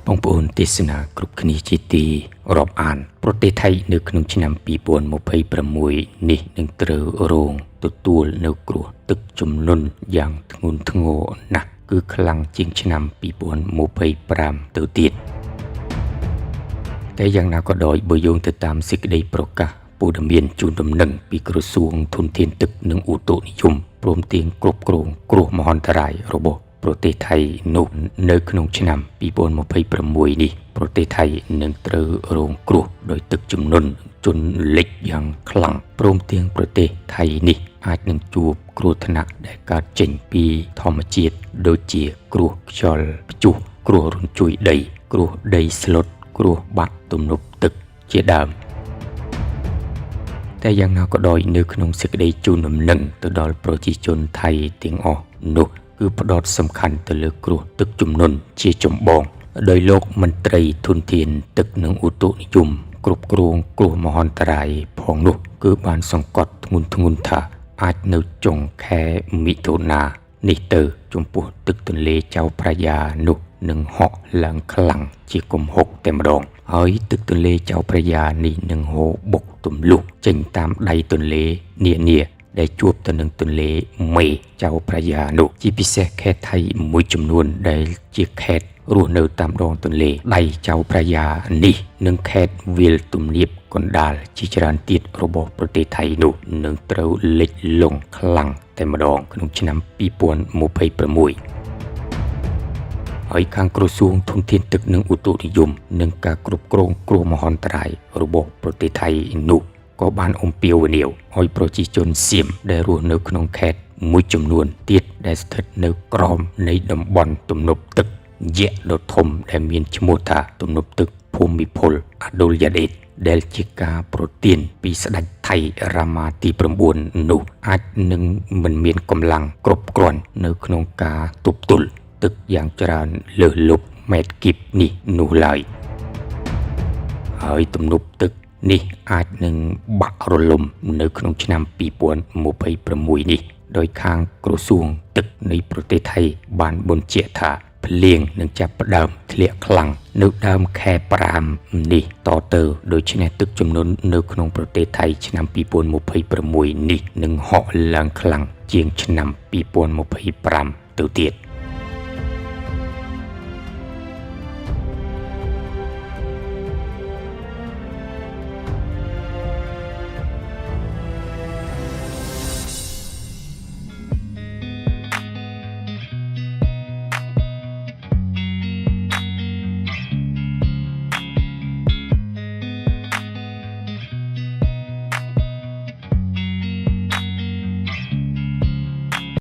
បងប្អូនទេសនាគ្រប់គ្នាជាទីរាប់អាន ប្រទេសថៃនៅក្នុងឆ្នាំ2026នេះនឹងត្រូវរងទទួលនៅគ្រោះទឹកជំនន់យ៉ាងធ្ងន់ធ្ងរណាស់គឺខ្លាំងជាងឆ្នាំ2025ទៅទៀតតែយ៉ាងណាក៏ដោយបើយោងទៅតាមសេចក្តីប្រកាសព័ត៌មានជូនដំណឹងពីក្រសួងធនធានទឹកនិងឧតុនិយមព្រមទាំងគ្រប់គ្រងគ្រោះមហន្តរាយរបស់ប្រទេសថៃនោះនៅក្នុងឆ្នាំ2026នេះប្រទេសថៃនឹងត្រូវរងគ្រោះដោយទឹកជំនន់ជន់លិចយ៉ាងខ្លាំងព្រមទាំងប្រទេសថៃនេះអាចនឹងជួបគ្រោះថ្នាក់ដែលកើតចេញពីធម្មជាតិដូចជាគ្រោះខ្យល់ព្យុះគ្រោះរញ្ជួយដី គ្រោះដីស្លុតគ្រោះបាក់ទំនប់ទឹកជាដើម តែយ៉ាងណាក៏ដោយនៅក្នុងសេចក្តីជូនដំណឹងទៅដល់ប្រជាជនថៃទាំងអស់នោះគឺផ្ដោតសំខាន់ទៅលើគ្រោះទឹកជំនន់ជាចម្បងដោយលោកមន្ត្រីធនធានទឹកនិងឧតុនិយមគ្រប់គ្រងគ្រោះមហន្តរាយផងនោះគឺបានសង្កត់ធ្ងន់ធ្ងរថាអាចនៅចុងខែមិថុនានេះទៅចំពោះទឹកទន្លេចៅព្រះយានោះនឹងហក់ឡើងខ្លាំងជាគំហុកតែម្ដងហើយទឹកទន្លេចៅព្រះយានេះនឹងហូរបុកទម្លុះចេញតាមដៃទន្លេនានាដែលជួបទៅនឹងទន្លេមេចៅព្រះយានោះជាពិសេសខេត្តថៃមួយចំនួនដែលជាខេត្តរស់នៅតាមដងទន្លេដៃចៅព្រះយានេះនិងខេត្តវាលទំនាបកណ្ដាលជាច្រើនទៀតរបស់ប្រទេសថៃនោះនឹងត្រូវលិចលង់ខ្លាំងតែម្ដងក្នុងឆ្នាំ2026ហើយខាងក្រសួងធនធានទឹកនិងឧតុនិយមនិងការគ្រប់គ្រងគ្រោះមហន្តរាយរបស់ប្រទេសថៃនោះក៏បានអំពាវនាវឲ្យប្រជាជនសៀមដែលរស់នៅក្នុងខេត្តមួយចំនួនទៀតដែលស្ថិតនៅក្រោមនៃតំបន់ទំនប់ទឹកយក្សដ៏ធំដែលមានឈ្មោះថាទំនប់ទឹកភូមិពលអឌុលយ៉ាដេតដែលជាការប្រទានពីស្ដេចថៃរាមាទី9នោះអាចនឹងមិនមានកម្លាំងគ្រប់គ្រាន់នៅក្នុងការទប់ទល់ទឹកយ៉ាងច្រើនលើសលប់ម៉ែត្រគីបនេះនោះឡើយហើយទំនប់ទឹកនេះអាចនឹងបាក់រលំនៅក្នុងឆ្នាំ2026នេះដោយខាងក្រសួងទឹកនៃប្រទេសថៃបានបញ្ជាក់ថាភ្លៀងនឹងចាប់ផ្ដើមធ្លាក់ខ្លាំងនៅដើមខែ5នេះតទៅដូច្នេះទឹកជំនន់នៅក្នុងប្រទេសថៃឆ្នាំ2026នេះនឹងហក់ឡើងខ្លាំងជាងឆ្នាំ2025ទៅទៀត។